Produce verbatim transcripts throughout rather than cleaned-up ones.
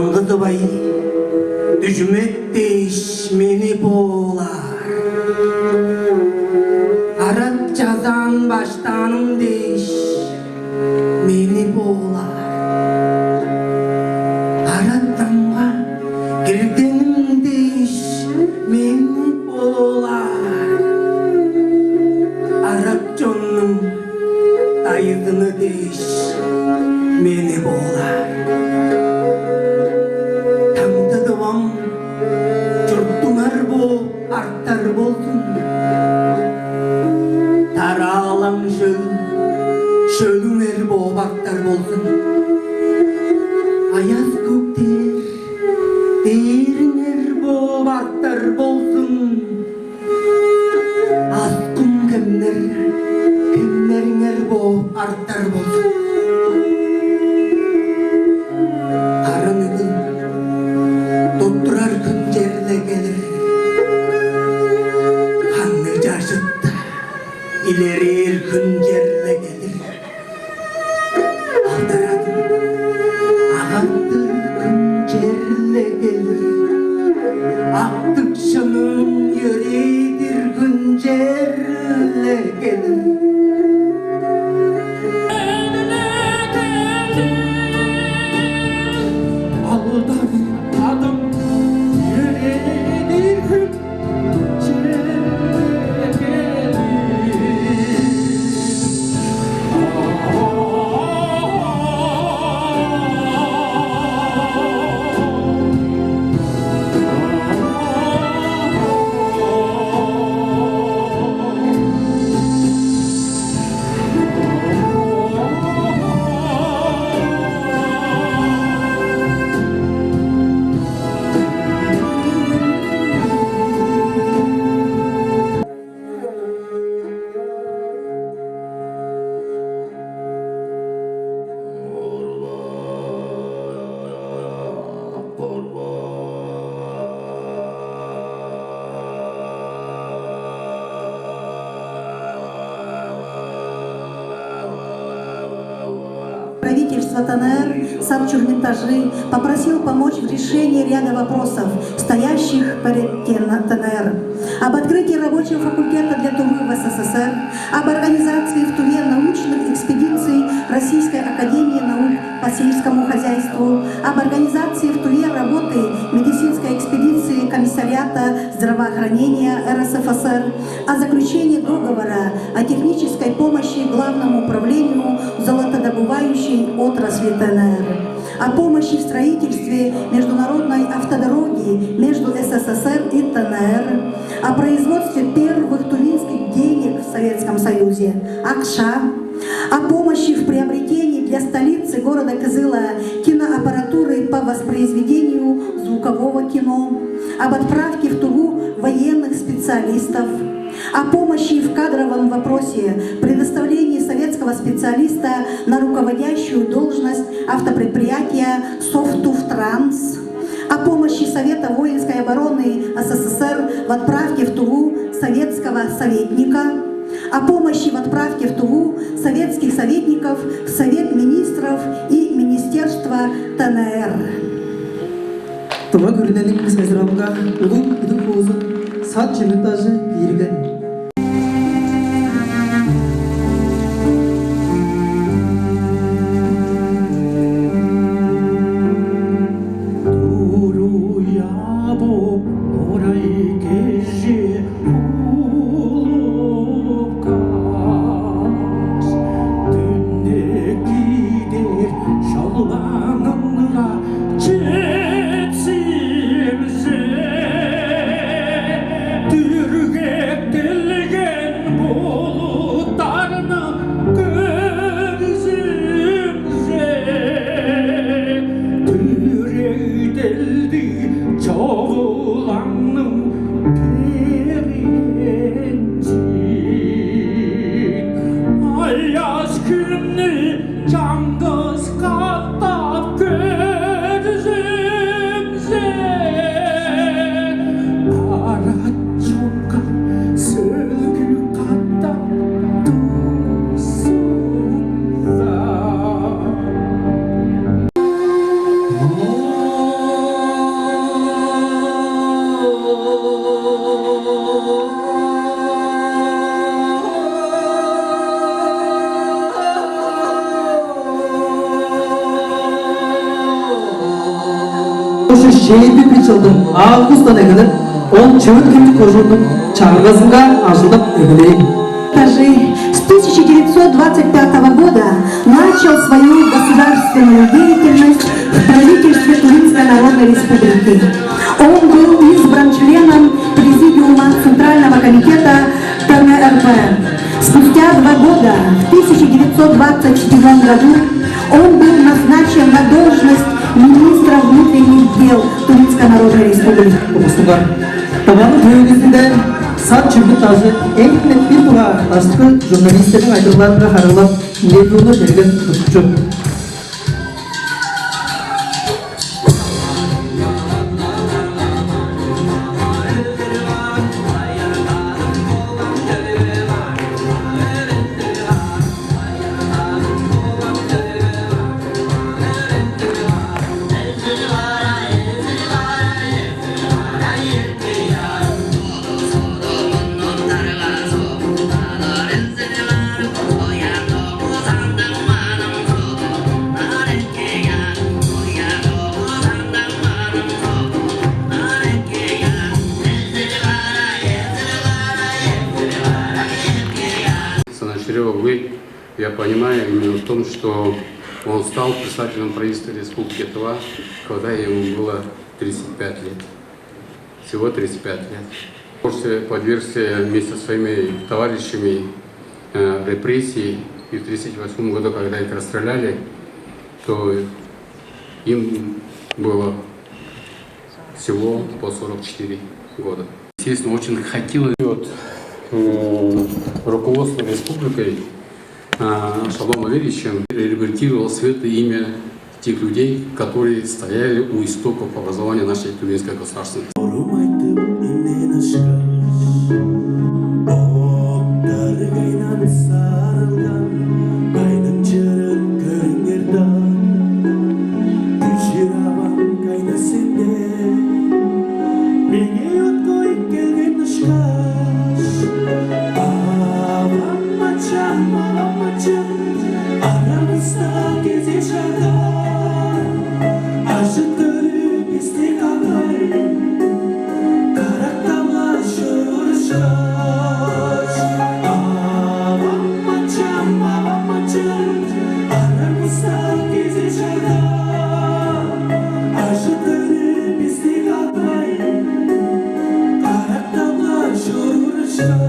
Аңгызыбай дүжүмек дээш мени боолаар, арат чазаан баштааным дээш мени боолаар, арат дамга киргеним дээш мени боолаар, арат чоннуң дайзыны дээш мени боолаар. Таңды-Тывам чуртуңар бооп артар болзун. Тараалаң шөл шөлүңер бооп артар болзун. Аяс көк дээр дээриңер бооп артар болзун. Аскын кемнер кемнериңер бооп артар болзун. Карын ыгыл туттурар хүн черле келир. Ханны чажыт илерээр хүн черле келир. Алдарады агартыр хүн черле келир. Актыг шының йөрээдир хүн черле келир. Алдар адым йөрээдир хүн Правительство Т Н Р Сат Чурмин-Тажы попросил помочь в решении ряда вопросов, стоящих перед Т Н Р. Об открытии рабочего факультета для Тувы в С С С Р, об организации в Туве научных экспедиций Российской академии наук по сельскому хозяйству, об организации в Туве работы медицинской экспедиции Комиссариата здравоохранения Р С Ф С Р, о заключении договора о технической помощи Главному управлению золотодобывающей отрасли Т Н Р, о помощи в строительстве международной автодороги между С С С Р и Т Н Р, о производстве первых тувинских денег в Советском Союзе, акша, о помощи в приобретении для столицы города Кызыла киноаппаратуры по воспроизведению звукового кино, об отправке в Туву военных специалистов, о помощи в кадровом вопросе, предоставлении советского специалиста на руководящую должность автопредприятия «Совтувтранс», о помощи Совета воинской обороны С С С Р в отправке в Туву советского советника, о помощи в отправке в Туву советских советников в Совет министров и Министерство Т Н Р. Тыва күрүнениң сайзыралынга улуг идик-хуузун Сат Чүрмит-Тажы киирген. Туруя боп орай кежи улуг каш, дүннек кидер шолбанынга четсимзе, дүргектел Шеедиби чылдың августан эгелеп, ол Чөөн-Хемчик кожууннуң чагыргазынга ажылдап эгелээн. Тажи с тысяча девятьсот двадцать пятого года начал свою государственную деятельность в правительстве Тувинской Народной Республики. Он был избран членом Президиума Центрального комитета Т Н Р П. Спустя два года, в тысяча девятьсот двадцать седьмом году, он был назначен на должность министра внутренних дел Тувинской Народной Республики. Улустуңар. Тываның төөгүзүнде Сат Чүрмүт-Дажы эң-не бир дугаар даштыкы журналисттерниң айтырыгларынга харыылап, интервьюну берген тутчу. Санашири Оглы, я понимаю именно в том, что он стал председателем правительства Республики Тыва, когда ему было тридцать пять лет. Всего тридцать пять лет. После подвергся вместе со своими товарищами э, репрессии, и в тридцать восьмом году, когда их расстреляли, то им было всего по сорок четыре года. Естественно, очень хотелось вот, э, руководство республикой, а, Шолбан Валерьевичем реабилитировал светлое имя тех людей, которые стояли у истоков образования нашей тувинской государственности. Урумайтып иннен ышкаш, оттар кайнан сарылган, айдың чырын көрүңер даан. Күжүр авам кайда сенде, меңээ от коюп келген ышкаш. Авам ачам, авам ачам, аравыста кезек шагда, ажы-төлү бисти кагай, карактап-ла чорушкаш. Авам ачам, авам ачам, аравыста кезек шагда, ажы-төлү бисти кагай, карактап-ла чорушкаш.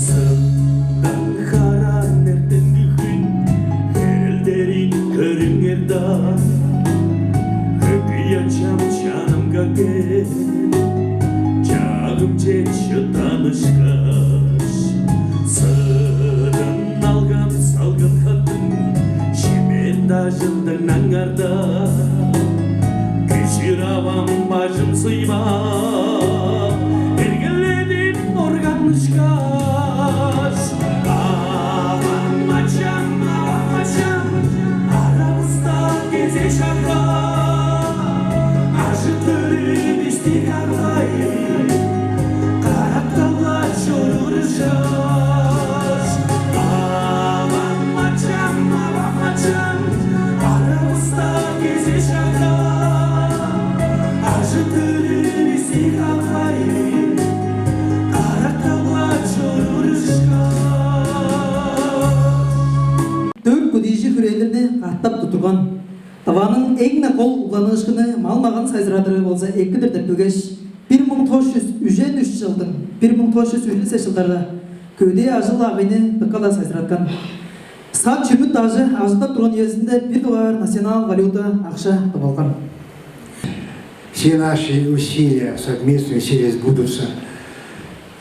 Сыттан харан эртенги хүн херелдерин көрүңер даан. Хөкүй ачам чанымга кел, чаагым чек чыттан ышкаш. Сырын алган салгын хатын шимен дажылдың аңарда. Күжүр авам бажым сыйбап, эргеледип органышкаш. Авам ачам, авам ачам, аравыста кезек шагда, ажы-төлү бисти кагай, карактап-ла чорушкаш. Авам ачам, авам ачам, аравыста кезек шагда, ажы-төлү бисти кагай, карактап-ла чорушкаш. Дөрт кудуйжу хүрээлерни катап туттурган, Тываның эң-не кол угланыышкыны мал-маган сайзырадыры болза эки-дир деп билгеш, бир муң тос чүс үжен үш чылдың, бир муң тос чүс үжен сес чылдарда көдээ ажыл-агыйны дыка-ла сайзыраткан. Сат Чүрмүт-Дажы ажылдап турган үезинде бир дугаар национал валюта акша тып алган. Все наши усилия, совместные усилия сбудутся.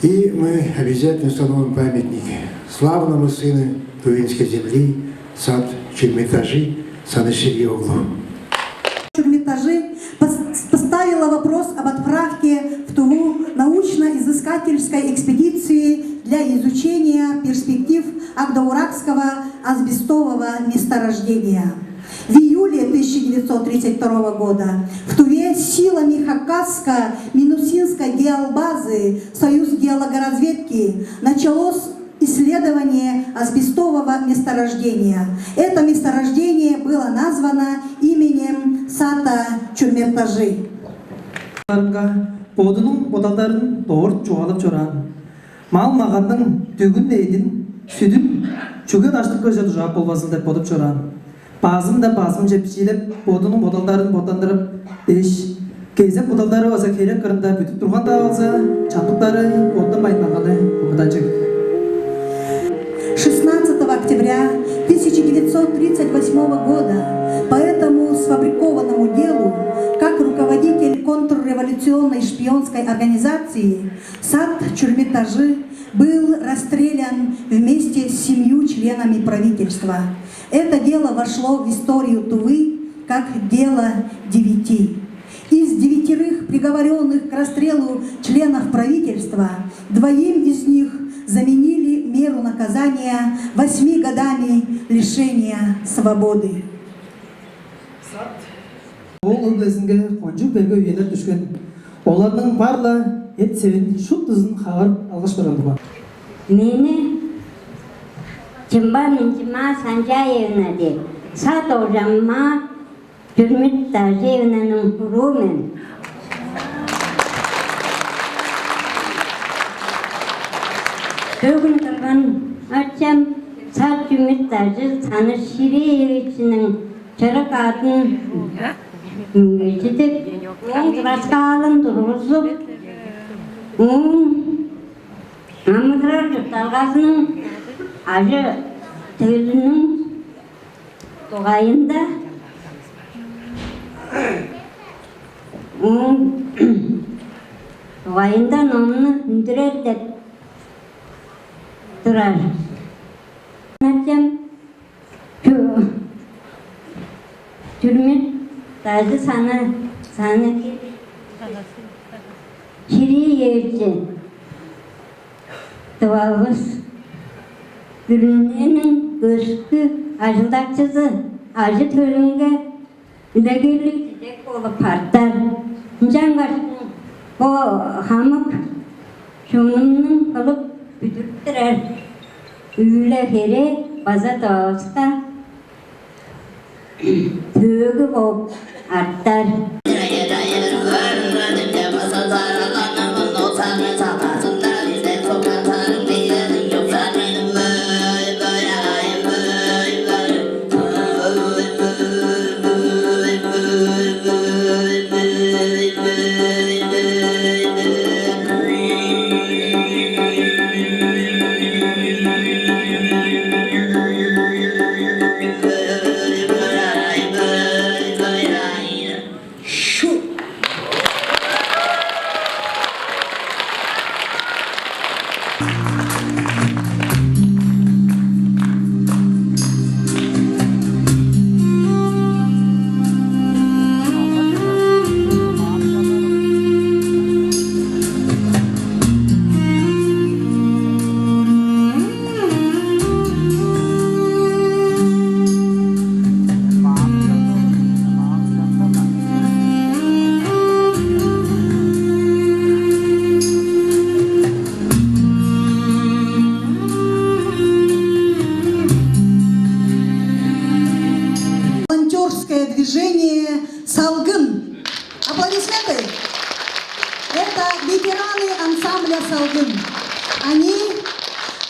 И мы обязательно установим памятник славному сыну тувинской земли Сат Чүрмүт-Дажы Санашири-оглу. Чүрмүт-Дажы пос-, поставила вопрос об отправке в Туву научно-изыскательской экспедиции для изучения перспектив Агдауракского асбестового месторождения. В июле тысяча девятьсот тридцать второго года в Туве силами Хакасско-Минусинской геолбазы Союзгеологоразведки началось исследование асбестового месторождения. Это месторождение было названо именем Сата Чурмет-Тажи. Бодунуң бодалдарын дорт чугаалап чораан. Мал-маганның дүгүн, эъдин, сүдүн чүге даштыкыже дужаап болбазыл деп бодуп чораан. Базым-даа базымче бичиилеп, бодунуң бодалдарын боттандырып дээш, кезек бодалдары база херек кырында бүтүп турган-даа болза, чаптыктары боттанмайн барганы амыдажыл. Шестнадцатого октября тысяча девятьсот тридцать восьмого года по этому сфабрикованному делу, как руководитель контрреволюционной шпионской организации, Сат Чурмит-Тажи был расстрелян вместе с семью членами правительства. Это дело вошло в историю Тувы как дело девяти. Из девятерых приговорённых к расстрелу членов правительства двоим из них заменили меру наказания восьми годами лишения свободы. Ол өг-бүлезинге кончуг берге үелер дүшкен. Оларның бар-ла эт-севин шуптузун хагарып алгаш барган турган. Мени Чымба Минчимаа Санчаевна деп, Сат Ожамаа Чүрмит-Дажиевнаның уруу мен. Бөгүн кырган-ачам Сат Чүрмит-Дажи Саны Ширеевичиниң чырык адын мөңгежидип, ооң тураскаалын тургузуп, ооң амыдырал-чуртталгазының, ажы-төлүнүң дугайында, ооң дугайында номну үндүрер деп турар. Ачам Чү-, Чүрмит-Дажи Саны, Саны Ширеевич, Тывавыс күрүнениң көскү ажылдакчызы, ажы-төлүнге үлегерлиг чижек болуп артар. Ынчангаш бо хамык чонумнуң кылып бүдүрүп турар үүле-херээ база Тывавыска төөгү болуп артар. Волонтёрское движение «Салгын». Аплодисменты. Это ветераны ансамбля «Салгын». Они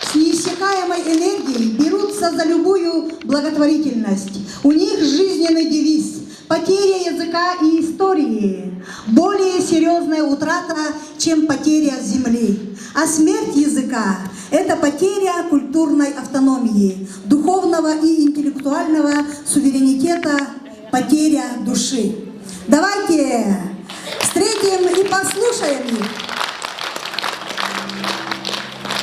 с неиссякаемой энергией берутся за любую благотворительность. У них жизненный девиз: «Потеря языка и истории — более серьёзная утрата, чем потеря земли. А смерть языка — это потеря культурной автономии, духовного и интеллектуального суверенитета, потеря души». Давайте встретим и послушаем их.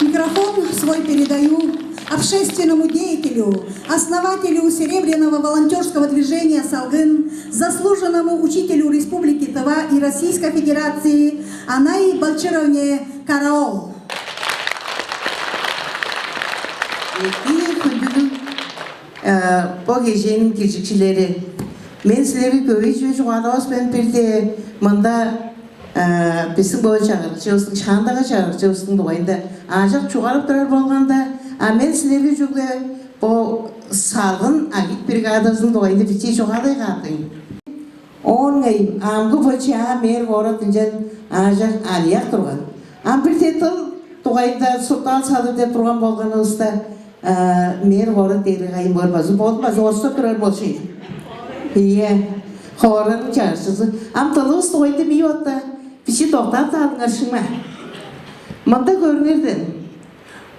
Микрофон свой передаю общественному деятелю, основателю Серебряного волонтёрского движения «Салгын», заслуженному учителю Республики Тыва и Российской Федерации Анай Балчыровне Караол. Эки хүндүлүг, э, бо кежээниң киржикчилери. Мен силерге көвей чүве чугаалавас мен, бирде мында, э, бистиң бо чагырыкчывыстың, шаандагы чагырыкчывыстың дугайында аажок чугаалап турар болганда, А мен силерге чүгле бо салгын агитбригадазының дугайында бичии чугаалай каапкан. Оон ыңай амгы бо чаа мэр город ынчан аажок алыяк турган. Ам бир тетил дугайында суртаал салыр деп турган болганывыста, мэр город дээрге кайын боор базы болду базы орустап турар болчу. Ийе, хоорайның чагыршызы. Ам дылывыс дугайында мии отта бичии доктаап таалыңар шыңма. Мында көрүңерден.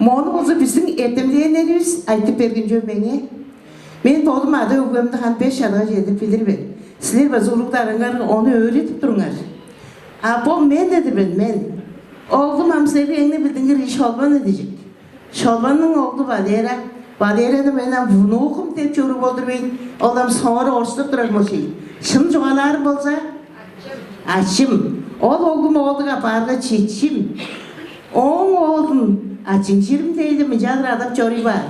Мону болза биздиң эртемденнеривис айтып берген чүве меңээ. Мен бодум ада өгбемди хан беш чадыга чедип билир мен. Силер база уруг дараңар ону өөредип туруңар. А бо мен деди мен мен. Оглум ам силерге эңне билдингир иш холбаны дижик. Шолбанның оглу Валера. Валераны мен ам внукум деп чоруур болдур бейн. Ол ам соңора орустап турар болчу. Шын чугаалаарым болза, ачым. Ол оглум оолдуг апаарга чечим. Ооң оолдун ачың чирим дейле мынчаалыр адап чоруй баар.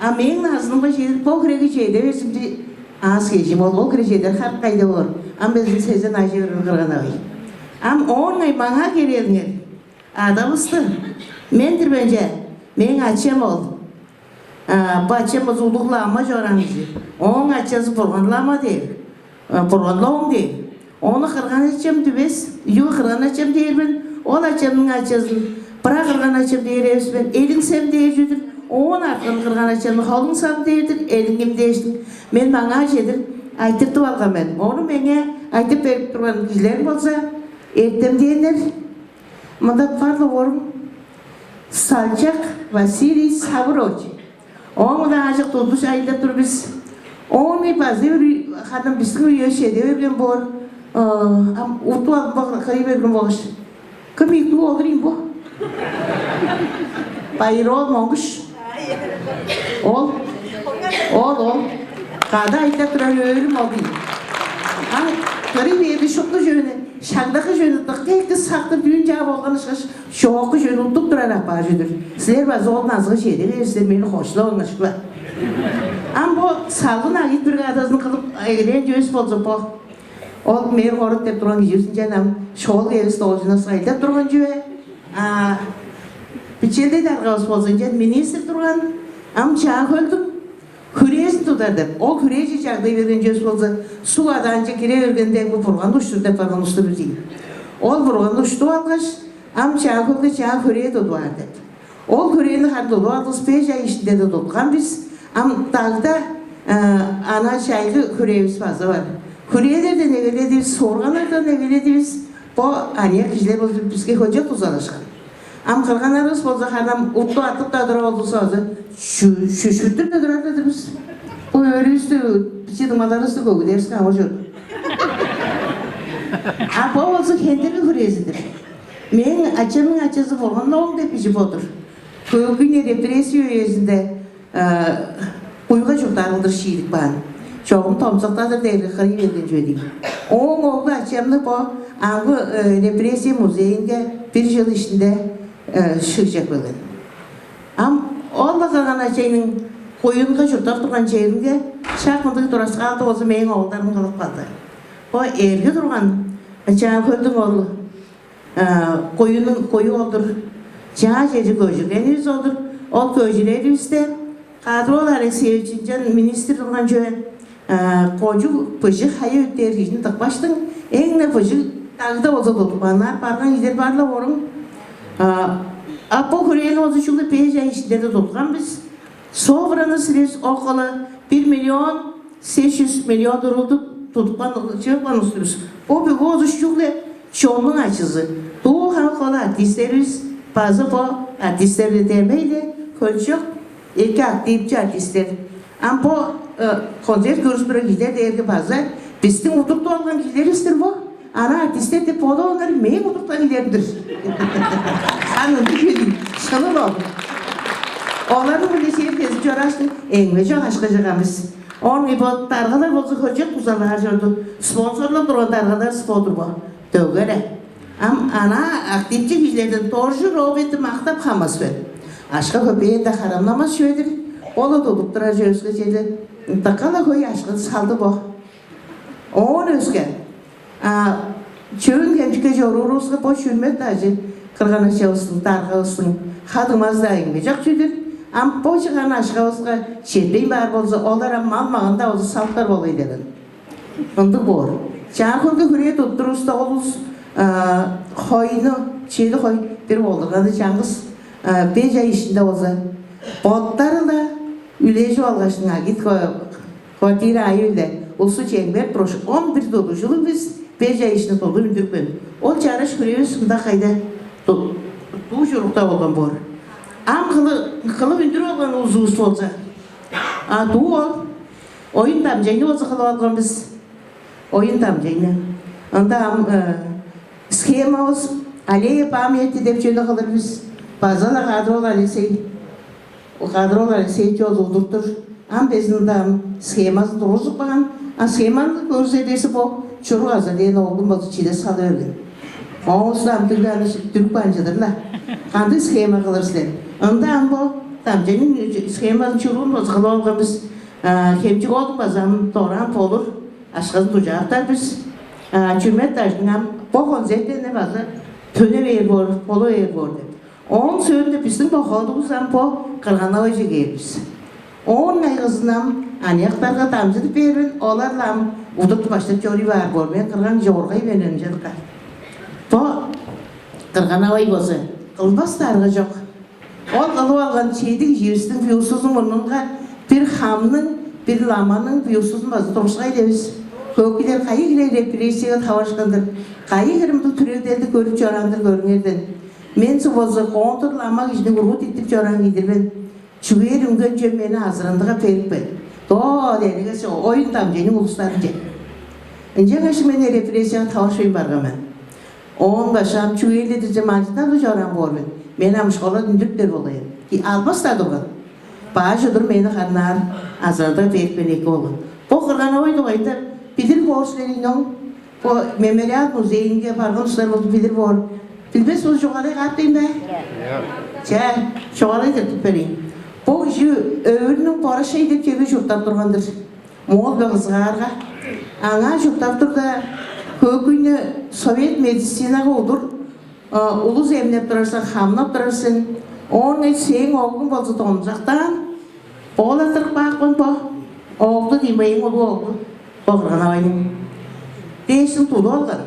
А мээң назынымга чедир бо хиреги чеде берзимчи аас кежим ол ол хире чедер харк кайда боор. Ам безин сезен ажы өрүн кырган авый. Ам оон ай маңаа келээлиңер. Адавысты. Мен-дир бенче, мээң ачам ол. А, бачам база улуг-ла ама чораан кижи. Ооң ачазы бурганлама дээр. Бурганлооң дээр. Ону кырган ачам дивес, ю кырган ачам дээр мен, ол ачамның ачазын быра кырган ачам дээр эвес мен, элиңсем дээр чүдүр, оон арткан кырган ачамны холуң сам дээр-дир, элиңим дээштиң. Мен маңаа чедир айтыртып алган мен. Ону меңээ айтып берип турган кижилерим болза, эртемденнер, мында бар-ла орун Салчак Василий Савырович. Ооң-биле аажок тудуш айылдап тур бис. Ооң база хадам бистиң үе чеде берген боор. Ам утуп алып кырый берген болгаш. Кым ийиктиг олур ийин бо? Байыр ол моңгуш. Ол ол ол када айта турар өөрүм ол дейт. Ам кырый бээрде шупту жөнү, шагдакы жөнү дыка эки сактыр дүүн чаа болган ышкаш, чоокку чүвени уттуп турар апаар чүве-дир. Силер база ол назыгы чеде бээр силер мени хочлап оңнашкыла. Ам бо салгын агит бригадазын кылып эгелээн чүвес болза бо. Ол мэр горут деп турган киживис ынчан ам шоол кевис доожунас кайда турган чүве. А бичелдей даргавыс болза ынчан министр турган, ам чаа хөлдүң хүрээзин тудар деп, ол хүрээже чагдай берген чүвес болза, суг адаанче кире бергенде бу бурган уштур деп барган устур бир дейн. Ол бурган уштуп алгаш, ам чаа хөлге чаа хүрээ тудуп аар деп. Ол хүрээни харын тудуп алгыс беш ай ишинде-даа туткан бис. Ам дагда ана чайгы хүрээвис база бар. Хүрээлерден эгеледивис, суурганнардан эгеледивис. Бо аныяк кижилер болза биске хөче дузалашкан. Ам кырганнарывыс болза харын ам уттуп артып-даа тура болзувусса база шүшкүттүр-даа турар-дыр бис. Бо өөрүвүстү, бичи дуңмаларывысты көгүдээривиске ам чор. А бо болза хендерги хүрээзи-дир. Мээң ачамның ачазы болган ооң деп бижип одур. Көөгүне репрессия үезинде куйга чурттаарылдыр шиидип каан. Чогум томсуктадыр дээрге кырый берген чүве дейм. Ооң оглу ачамны бо амгы репрессия музейинге бир чыл ишинде шыгжап келген. Ам ол-ла кырган ачайның куюнга чурттап турган черинге шак мындыг тураскаалды болза мээң оолдарым кылып калды. Бо эрги турган чаа хөлдүң оглу куюнуң кую олдур, чаа чеже көжүргенивис олдур. Ол көжүреривисте Кадыр-оол Алексеевич ынчан министр турган чүве, кожуг быжыг хая өттээр кижини тыпкаштың, эң-не быжыг дагда болза тудуп кааннар барган кижилер бар-ла оруң. А бо хүрээни болза чүгле беш ай ишинде-даа туткан бис. Собраны силер около бир миллион сес чүс миллион туруду тудупкан чыгыпкан улустувус. Бо бүгү улус чүгле чоннуң ачызы. Дуу хамык ол артистеривис база бо артистерге демей-ле хөлчок эки активчи артисттер. Ам бо концерт көрүп турар кижилер дээрге база бистиң удуртуп алган кижилеривис-тир бо. Ана артисттер деп бодооңар мээң удуртуп алган кижилерим-дир. Ам ындыг чүве-дир. Шынын ол. Оларның-биле сиер кезип чорааш, эңме чок ашка чыгамыс. Оон бо даргалар болза хөлчок дузалаар чорду. Спонсорлап турган даргалар спо-дур бо. Дөгере. Ам ана активчи кижилерден Доржу Робертти мактап хамас бе? Ашка хөпээн-даа харамнамас чүве-дир. Ол-ла тудуп турар чүвевиске чеде дыка-ла хөй ашкын салды бо. Оон өске, чөөн хемчикке чоруурувуска бо шүрмек дажы кырган-ачавыстың, даргавыстың хадымазы-даа эңмежок чүве-дир. Ам бо чыган акшавыска четпейн баар болза, олар ам мал-маган-даа болза салыптар болуй берген. Ындыг боор. Чаа, хөлге хүрээ туттурувуста, ол улус хойну, чеди хой бир болдурганы чаңгыс беш ай иштинде болза, боттары-ла үлежип алгаш, агит квартира айы-биле улусту чемгерип туруш, он бир дургужилиг бис беш ай иштинде тудуп үндүрүпкен. Ол чараш хүрээвис мында кайда, дуу чурукта болган боор. Ам кылып үндүрүп алган улузувус болза, а дуу ол оюн дамчайны болза кылып алган бис. Оюн дамчайны. Ында ам схемавыс «Аллея памяти» деп чүвени кылыр бис. База-ла Кадрол Алексей, Кадрол Алексеевич ол удур-дур. Ам безин ында ам схемазын тургузуп каан. А схеманы көрзе дээзи, бо чурук аза дээн оглум болза чиде сала берген. Оозу ам дүргү аны дүрүп каан чыдыр-ла. Кандыг схема кылыр силер? Ында ам бо дамчайның схемазын, чуруун болза кылып алган бис. Хемчик оолдуң база ам дораан болур. Акшазын дужаартар бис. Чүрмет Дажының ам бо концерттерни база төне бээр боор, болу бээр боор деп. Ооң сөөлүнде бистиң походувус ам бо Кырган-Авайже кээр бис. Оон кайгызын ам аныяктарга дамчыдып бээрин, олар-ла ам удуртуп баштап чоруй баар боор. Мен кырган чоргай мен ынчалга. Бо Кырган-Авай болза кылбас дарга чок. Ол кылып алган чеди киживистиң бюстузун мурнунга бир хамның, бир ламаның бюстузун база тургускай дивис. Хөөкүйлер кайы хире репрессияга таварышкан-дыр, кайы хире мындыг түрегделди көрүп чораан-дыр, көрүңерден. Мен суг болза контр лама кижини уруу диттип чораан кижи-дир мен. Чүгээр үнген чүвем мени азырандыга берипкен. Доо дээрге оюн дамчыйның улустарынче. Ынчангаш мен репрессияга таварышпайн барган мен. Оон башаам чүгээледирже малчыннар-даа чораан боор мен. Мен ам школа үндүрүптер болгай мен. Албас-даа турган. Баш удур мени харнаар азыралдыг берипкен эки болган. Бо Кырган-Авай дугайында билир боор силер ийин оң. Бо мемориал музейинге барган улустар болду, билир боор. Билбес болза, чугаалай кааптайн бе? Че, чугаалай тыртып берейин. Бо кижи Өвүрнүң Борашай деп черге чурттап турган-дыр. Моол бе кызыгаарга, аңаа чурттап турда, хөөкүйнү совет медицинага удур улус эмнеп турар сен, хамнап турар сен. Оон эч сээң оглуң болза домзактаан, оол аттырып каапкан бо. Оглу дийин бо, эң улуг оглу бо Кырган-Авайның. Дээш чыл тудуп алган.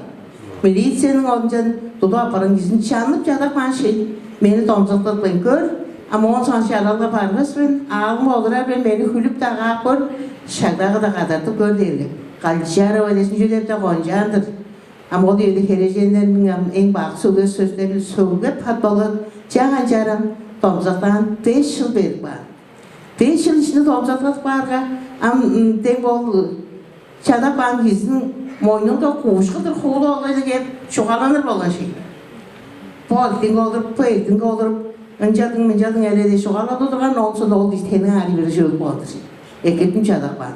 Милицияның олунчан тудуп апарган кижизин чанып чадап каан шей. Мени домзактаткан көр, а моон соон чаралга барбас мен, аалым олурар мен, мени хүлүп-даа каап көр, шагдагы-даа кадартып көр дээрге, Калчарова дээш чүве деп-даа кончаан-дыр. Ам ол үеде херээженнерниң ам эң бак сөглээр сөстери сөглеп хат болган, чаа канчаарам домзактаан беш чыл берип каан. Беш чыл иштинде домзактап каарга, ам дең бол чадап каан кижизиниң мойнунга куушкулдур хуулу олгайлыг кээп чугааланыр болган шей. Бо эртинге олуруп, бо эртинге олуруп, ынчалдың-мынчалдың эле дээш чугаалап турган, оон соонда ол кижи теннең аарый бээр чүве болуп каан-дыр. Экиртим чадап каан.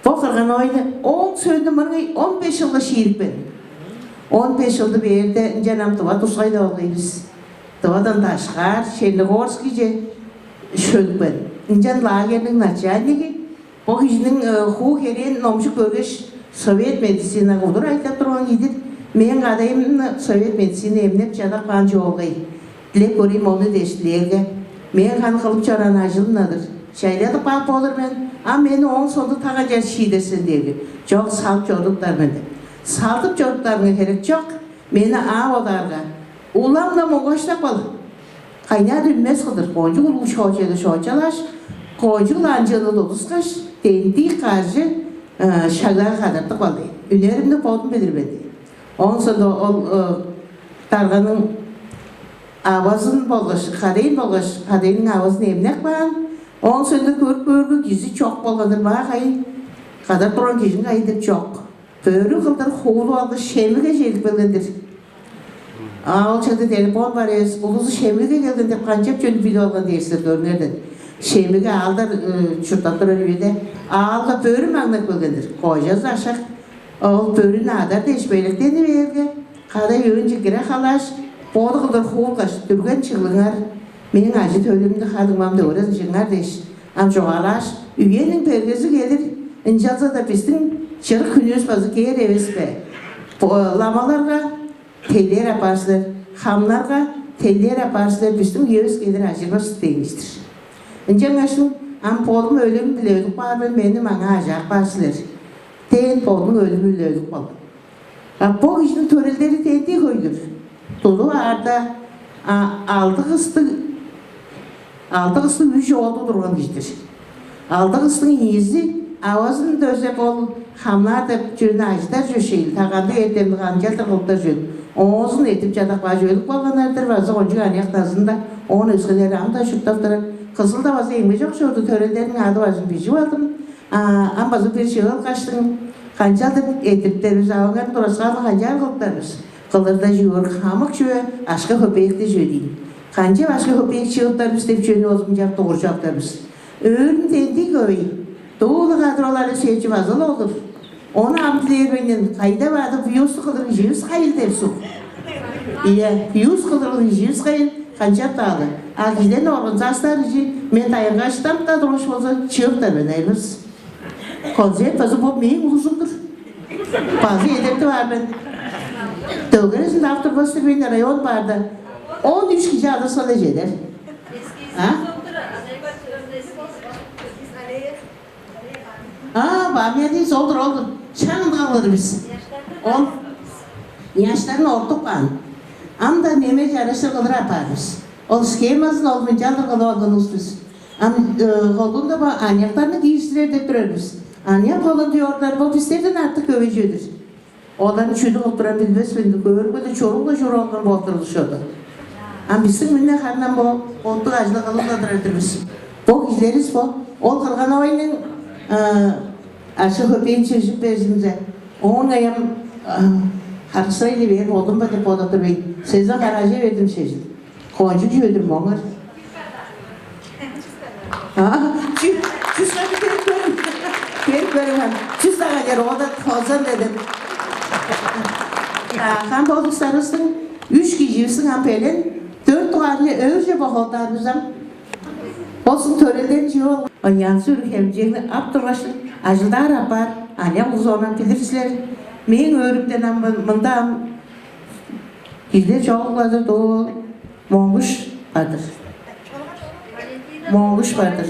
Бо Кырган-Авайны ооң сөөлүнде мырыңай он беш чылга шиирипкен. Он беш чылды бээрде ынчан ам тыва тускай-даа болгай бис. Тывадан дашкаар Черногорскийже шөлүпкен. Ынчан лагерьниң начальниги бо кижиниң хуу херээн номчуп көргеш, совет медицинага удур айтап турган кижи-дир. Мээң кадайымны совет медицина эмнеп чадап каан чоолгай. Дилеп көрейн мону дээш дилээрге, мээң ханы кылып чораан ажылым-на-дыр. Чайладып каап болур мен, а мени ооң соонда та канчаар шиидер сен дээрге, чок, салып чорудуптар мен деп. Салдып чорудуптарыңар херек чок, мени аа бодаарга, улам-на муңгаштап кал. Кайнаар үнмес кылдыр, кончуг улуг шоочеде шоочалааш, кончуг-ла анчыылы тудускаш, дендии каржы шагдаага кадартып кал дээн. Үнеримни бодум билир мен дээн. Оон соонда ол дарганың авазын болгаш, кадайын болгаш, кадайының авазын эмнеп каан. Оон соонда көрүп көөрге, кижи чок болган-дыр, маа кайын кадар турган кижиң кайын деп чок. Бөрү кылдыр хуулуп алгаш, Шемиге чедип келген-дир. А ол черде телефон бар эвес, улузу Шемиге келген деп канчап чүнү билип алган дээр силер, көрүңерден. Шемиге аалдар чурттап турар үеде аалга бөрү маңнап келген-дир. Кожазы ашак ол бөрүнү адар дээш белеткени бээрге, кадай өөнче кире халааш, боду кылдыр хуулгаш, дүрген чыглыңар, мээң ажы-төлүмнү, ха-дуңмамны дөгерезин чыгыңар дээш, ам чугаалааш, үениң бергези келир, ынчалза-даа бистиң чырык хүнүвүс база кээр эвес бе? Ламаларга тейлээр апаар силер, хамнарга Тендээр апаар силер, бистиң үевис кедер ажырбас дээн-дир. Ынчангаш ам бодум өлүм-биле өлүп каар мен, мени маңаа ажаап каар силер дээн, бодунуң өлүмү-биле өлүп калган. А бо кижиниң төрелдери тендии хөй-дүр. Тудуп аарда, а, алды кыстыг, алды кыстыг үш оолдуг турган кижи-дир. Алды кыстың ийизи авазын дөзеп, ол хамнаар деп чүвени ажыдар чүве шээл, та кандыг эртемни канчалдыр кылыптар чүвел, оозун эртип чадап кааш, өлүп калганнар-дыр база кончуг аныяк назында, оон өскелери ам-даа чурттап турар. Кызылда база эмгежок чорду, төрелдерниң ады-бажын бижип алдым. А, ам база бир чыыл каштың, канчалдыр эртиптер бис, аваңарның тураскаалын канчаар кылыптар бис? Кылырда чүве хамык чүве акша-көпеек дижи бээр ийин. Канчап акша-көпеек чыыптар бис деп чүвени болза мынчап дугуржуптар бис. Өөрүн тендии хөй, дуу-ла кадыр ол аре сээчи база-ла олур. Ону ам дилээрбейн, кайда баады, буюсту кылыр киживис кайыл деп суг. Ийе, буюс кылыр киживис кайыл, канчап-даа-ла. А кижилерни организастаар кижи, мен дайыргаш, дам-даа тургаш болза, чыыптар мен, айылыс. Концерт база бо мээң улузум-дур. База эдертип аар мен. Дөгерезин таап турбас-тыр мен, район баарда. Он үш кижи адыскан-даа чедер. А? А, памятник ол-дур, ол-дур. Шаң-даа кылыр бис. Ол няштарын ортуп каан. Ам-даа неме чарыштыр кылыр апаар бис. Ол схемазын ол мынчалдыр кылып алган улус бис. Ам, э, колдуунда бо аныяктарны кииржидер деп турар бис. Аныяк волонтёрлар бо бистерден артык хөй чүве-дир. Оларны чүдү кылып турарын билбес мен, көөрүмге-ле чорук-ла чоруп алган болуп турар ушоду. Ам бистиң мында харын ам бо оттуг ажылы кылып-ла турар-дыр бис. Бо кижилеривис бо, ол кырган-авайның, а, акша-көпеен чыжып берзинзе, оон аян, а, харыксырай-ла бээр болдум бе деп бодап тур мен. Сезен каражы бердим шежил. Кончуг чүве-дир моңар. А, чү-, чүс кады берип көрүң. Берип көрүң, ам. Чүс дагайар, ода тозан дедим. А, хан болдуксарывыстың, үш киживистиң ам белен, дөрт дугаарны өөрже бохолдаар бис ам. Болзун, төрелден чыып алган. Ынчан сүр хемчегни ап тургаш, ажылдаар апаар, аныяк улус оон билир силер. Мээң өөрүмден ам мын-, мында ам кижилер чогулгазы дуу Моңгуш Бадыр. Моңгуш Бадыр.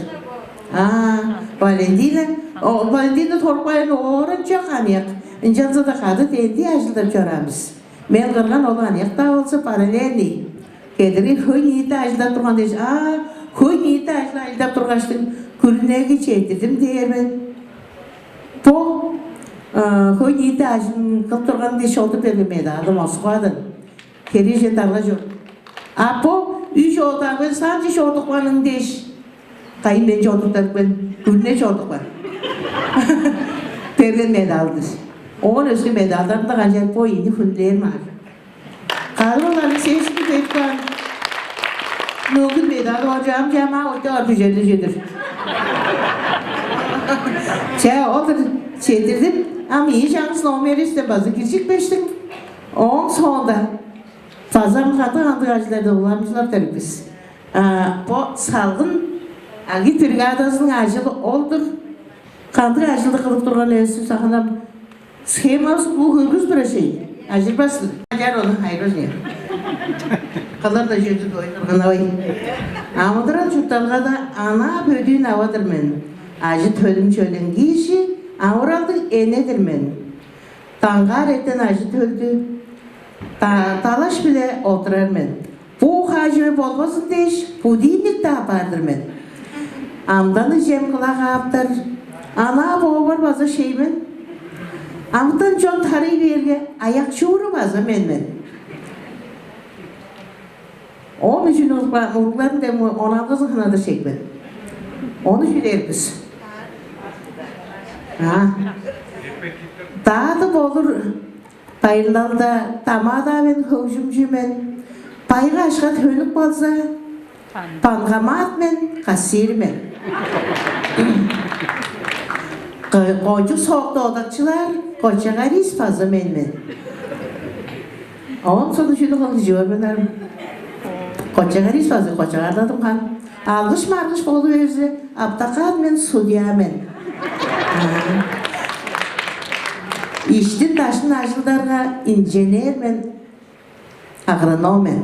А, Валентина, о, Валентина Торгуевна оранчок аныяк. Ынчалза-даа кады тендии ажылдап чораан бис. Мен кырган, ол аныяк-даа болза, параллельный. Кедерги хөй-ниити ажылдап турган дээш, а, хөй-ниити ажыл ажылдап тургаштың, күрүнеге четтирдим дээр мен. Бо, а, хөй-ниити ажылын кылып турган дээш, олдур берген медалым Москвадан. Херээжен дарга чок. А бо үш оолдуг мен санчы чорудупканың дээш, кайын мен чорудуптарыпкан, күрүне чорудупкан. Берген медалдыр. Оон өске медалдарым-даа канчаар, бо ийни хүндүлээр маар. Кадыр ол Алексеевичиниң берип каан мөңгүн медалы бар, чаам-чаамаа ойтаар бүзерлиг чедир. Че, ол-дур четтирдим. Ам ийи чаңгыс номеривистен база киржикпештиң. Ооң соонда база ам кандыг-кандыг ажылдарда уламчылап турар бис. А, бо салгын агитбригадазының ажылы ол-дур. Кандыг ажылды кылып турган эвес, саханам схемазы бо көргүс бирежей. Ажырбасын. Ажар ону хайрыжы. Кылыр-даа чүве-дир, ой, кырган-авай. Амыдырал-чуртталгада анаа бөдүүн ава-дыр мен. Ажы-төлүм чөлең кижи, амыралдыг эне-дир мен. Даңгаар эртен ажы-төлдү да-, далаш-биле олурар мен. Буу хаа чүве болбазын дээш, будильник-даа апаар-дыр мен. Амдан ижем кылаа кааптар, анаа боовар база шей мен. Амытан чон тарый бээрге, аяк чууру база мен мен. Оон үжүн уругларын дег оналгызын хынадыр шекпен. Ону чүдээр бис? А. Даады болур байырлалда тамада мен, хөгжүмчү мен. Байгы ашка төнүп калза, банкомат мен, кассир мен. Кончуг соок доодакчылар, кочегарис база мен мен. Оон сону чүнү кылгыжы бар мен арым. Кочегарис база кочегарладым хан. Алгыш-маргыш болу берзе, аптакаат мен, судья мен. Иштин-даштын ажылдарга инженер мен, агроном мен.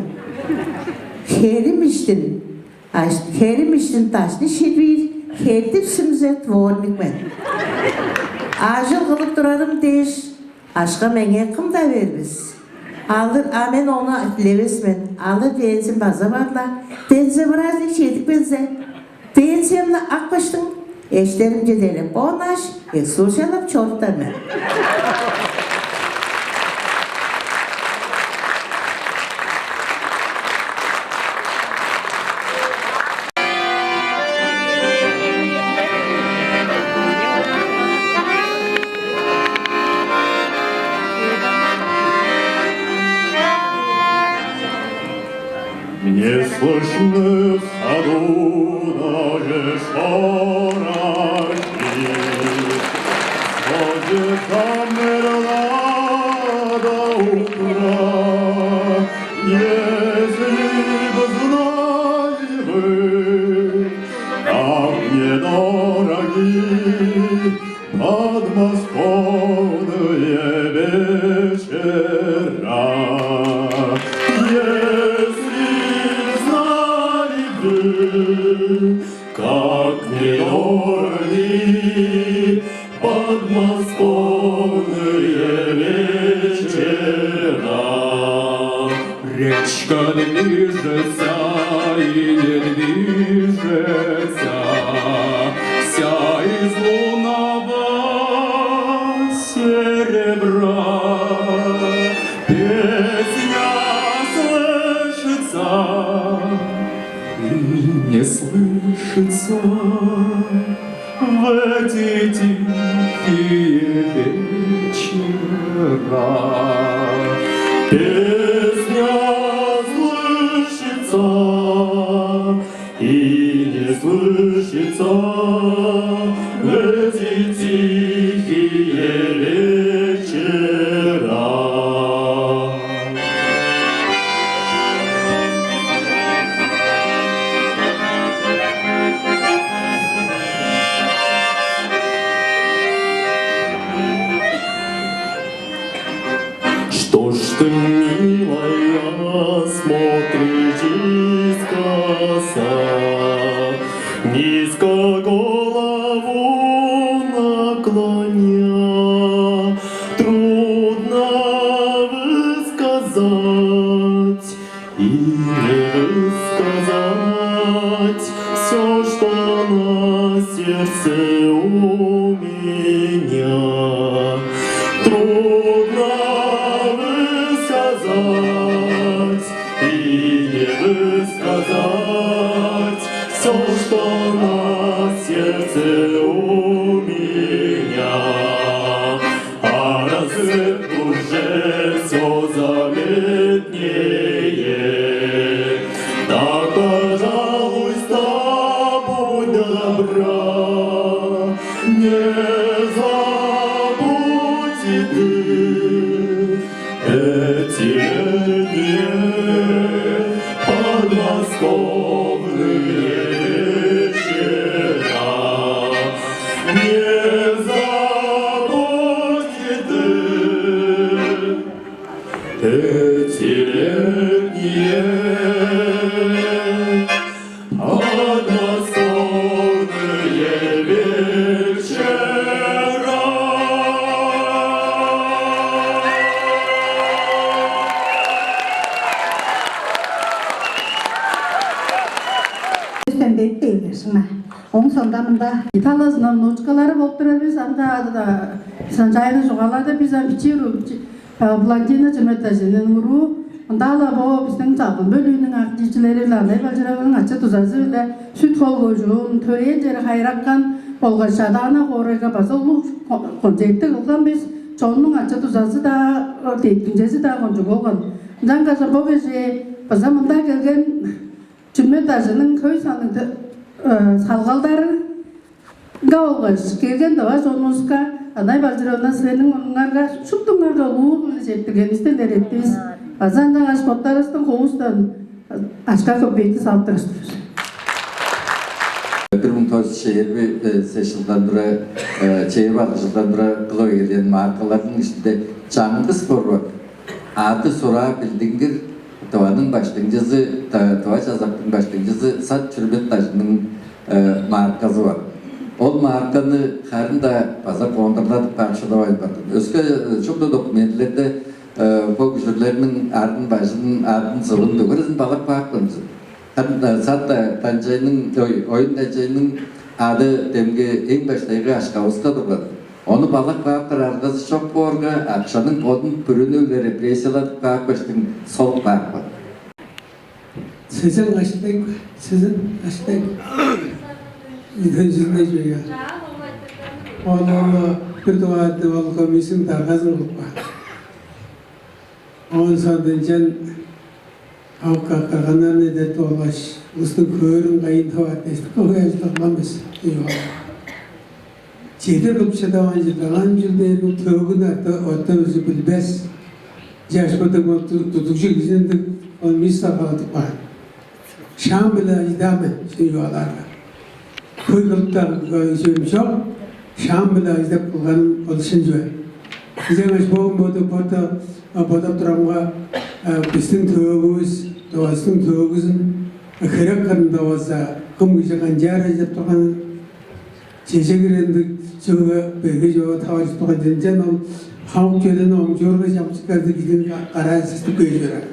Херим иштин, аш-, херим иштин дашны шидиир хердип сүмзе дворник мен. Ажыл кылып турарым дээш, акша меңээ кым-даа бербес. Алыр, а мен ону дилевес мен. Алыр пенсиям база бар-ла. Пенсия праздник чедип келзе, пенсиямны ап каштың, эштеримче делеп, оон аш экскурсиялап чоруптар мен. Не слышны в саду даже шорохи. Сходит замерла до утра, если б знали вы, как мне дороги подмосковные вечера. Если б знали вы, как мне дороги подмосковные вечера. Речка движется и не движется, вся из лунного серебра. Песня слышится и не слышится в эти тихие вечера. Песня слышится и не слышится в эти тихие вечера. Что ж ты, милая, смотришь из коса, низко голову наклоня? Трудно высказать и не высказать всё, что на сердце у меня. Трудно высказать и не высказать всё, что на сердце у меня. А рассвет уже всё заметнее. Так, пожалуйста, будь добра, не забудь и ты эти летние подмосковные вечера. Не забудь и ты эти летние подмосковные вечера. Өстен бетти эвер шыңа. Оң сонда мында Италияның внучкалары болуп турар бис, анда ада Санчайны чугаалады, бис ам бичии уруг, э, Блондина Чеметажының уруу, ында-ла бо бистиң салгын бөлүүнүң активчилери-биле, Анай Балчыровның ачы-дузазы-биле Сүт-Хөл кожуун, төрээн чери Хайыракан болгаш Чадаана хоорайга база улуг ко-, концертти кылган бис, чоннуң ачы-дузазы-даа, деткимчези-даа кончуг болган. Ынчангаш бо кижи база мында келген Чүмет ажының хөй санныг, э, салгалдарынга болгаш келген тыва чонувуска, Анай Балчыровна, силерниң мурнуңарга шуптуңарга улуу-биле четтиргенивисти илередивис. База ынчангаш боттарывыстың ховустан акша-көпеекти салып турар-дыр бис. Бир муң тос чүс чээрби сес чылдан тура, э, чээрби алды чылдан тура кылып эгелээн маркаларның иштинде чаңгыс борбак, ады-сураа билдингир, Тываның баштыңчызы, Тыва чазактың баштыңчызы Сат Чүрбет дажының марказы бар. Ол марканы харын-даа база кондурладып каап шыдавайн бардым. Өске шупту документлерде бо күжүрлерниң арын-бажын, адын-сывын бүгүрүзүн балап каапкан. Харын Сат Данчайның, ой, Оюн Данчайның ады демги эң баштайгы акшавыска турган. Ону балап кааптар аргазы чок боорга, акшаның бодун бүрүнү-биле репрессияладып каапкаштың, солуп каапкан. Сезен каштайк, сезен каштайк. Иден жүзүнде чүве. Ол, ол бир дугаарда ол комиссияның даргазын кылып каан. Оон соонда ынчан ак кырганнарны эдертип алгаш, улустуң хөөрүн кайын таваар дээш, кылган эвес. Чедир кылып шыдаваан чылдагаан чүл дээрге төөгүн орта, орта өзү билбес. Чаш быдыг ол тудугжу кижиндиг ол мис сакалатып каан. Шаам-биле ажыдаа мен, шын чугаалаарга. Хөй кылып-даа чүвем чок, шаам-биле ажыдап кылганым ол шын чүве. Ынчангаш бөгүн боду, боду, а, бодап турамга, а, бистиң төөгүвүс, Тывавыстың төөгүзүн, а, херек кырында болза, кым кижи канчаар ажыдып турганын, чеже кирендиг чүвеге, берге чүвеге таваржып турган, ынчан ол хамык чүведен оңчуурга чамчыктарда кижиниң караазы сыптып кээр чораан.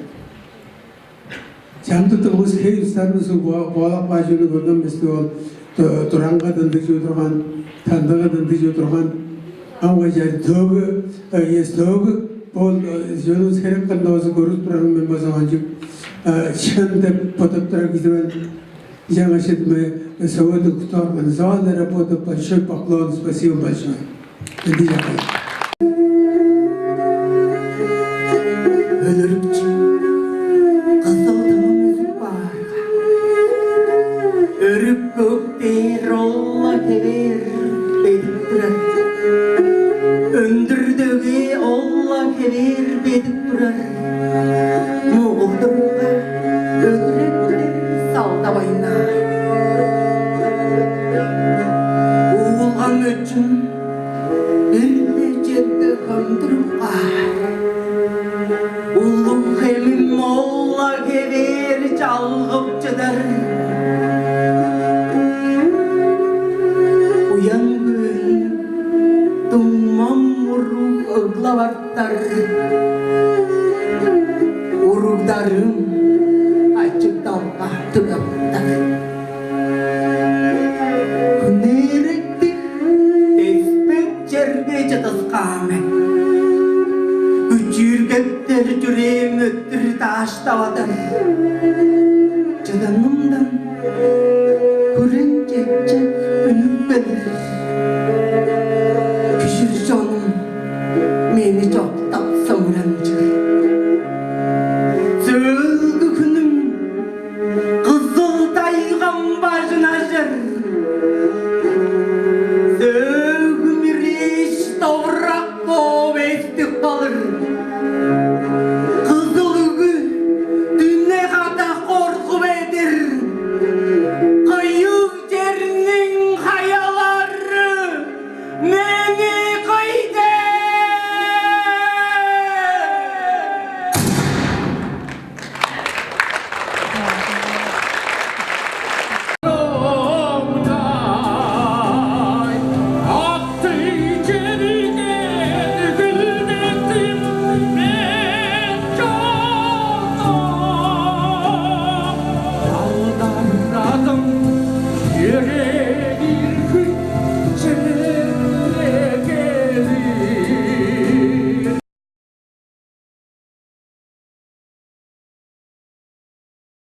Чамдыктыг улус хей устарны суг боолап каажыны көрген бис. Ол туранга дындыг чүү турган, тандыга дындыг чүү турган, ам кажаан төөгү, эс төөгү, ол чүвени херек кырында болза көрүп турарым мен болза, кончуг шын деп бодап турар кижи мен. Жаңа шедме сегодня кто организовал работу, большой поклон, спасибо большое. Ындыг чагай. Өлүрүкчү кызыл тымын өзүп баарга, өрүп көк дээр ол-ла хевээр бедип турар. Өндүр дөге ол-ла хевээр бедип турар. Мугулдурга өдүректер салдавайнаар. Уулган өчүн бир-ле черге хөндүрүп каар. Улуг хемим ол-ла хевээр чалгып чыдар. Уян-хөөйүм дуңмам уруг ыглап артар. Уругдарым ачы-далга түлеп артар. Хүнээректиг деспек черге чыдыскаан мен. Күчүүргептер чүрээм өттүр дааштавадар. Чыдыным